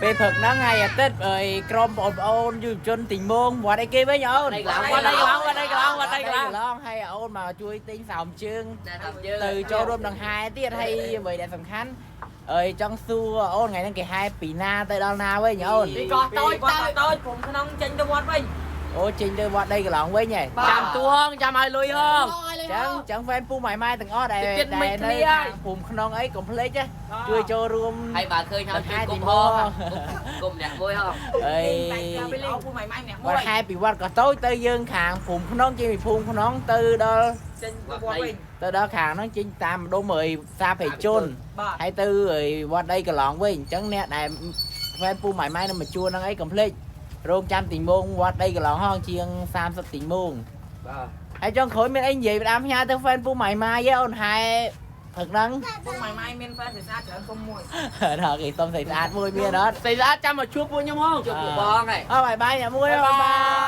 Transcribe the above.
ពេលព្រឹកហ្នឹងថ្ងៃអាទិត្យអើយក្រុមបងប្អូនយុវជនទីងងវត្តអីគេវិញអូន វត្តដីក្លងវត្តដីក្លងវត្តដីក្លង វត្តដីក្លងហើយអូនមកជួយទិញសោមជើង ណែតាមយើង ទៅចូលរួមដង្ហែទៀតហើយអ្វីដែលសំខាន់អើយចង់សួរអូនថ្ងៃហ្នឹងគេហែពីណាទៅដល់ណាវិញអូន ពីកោះតូចទៅតូចព្រំក្នុងចេញទៅវត្តវិញ អូចេញទៅវត្តដីកន្លងវិញហ៎ ចាំតួងចាំឲ្យលុយហង ចឹងចឹង fan ពូម៉ៃម៉ែទាំងអស់ដែល ទៀត ដែល មិន នៅ គ្នាហើយ ខាងភូមិក្នុងអីកុំភ្លេចណាជួយចូលរួម ហើយបើឃើញហើយជួយគុំហងគុំអ្នកមួយហង អី ពូម៉ៃម៉ៃអ្នកមួយ វត្តហែពីវត្តកោះតូចទៅយើងខាងភូមិក្នុងចេញពីភូមិក្នុងទៅដល់ ចេញវត្តវិញ ទៅដល់ខាងហ្នឹងចេញតាមម្ដុំអីផ្សារព្រៃជន បាទ ហើយទៅអីវត្តដីកន្លងវិញអញ្ចឹងអ្នកដែល fan ពូម៉ៃម៉ៃនឹងមកជួនហ្នឹងអីកុំភ្លេចរោងចាំទីងងវត្តដីកន្លងហងជាង30ទីងង បាទ ហើយចុងក្រោយមានអីនិយាយផ្ដាំផ្ញើទៅ fan ពូម៉ៃម៉ៃទេអូនហែព្រឹកហ្នឹង ពុកម៉ៃម៉ៃមាន fan ស្អាតច្រើនគុំមួយ ដល់គេសុំស្អីស្អាតមួយមានអត់ ស្អីស្អាតចាំមកជួបពួកខ្ញុំហងជួបពួកបងហ៎ អូ bye bye អ្នកមួយ bye bye.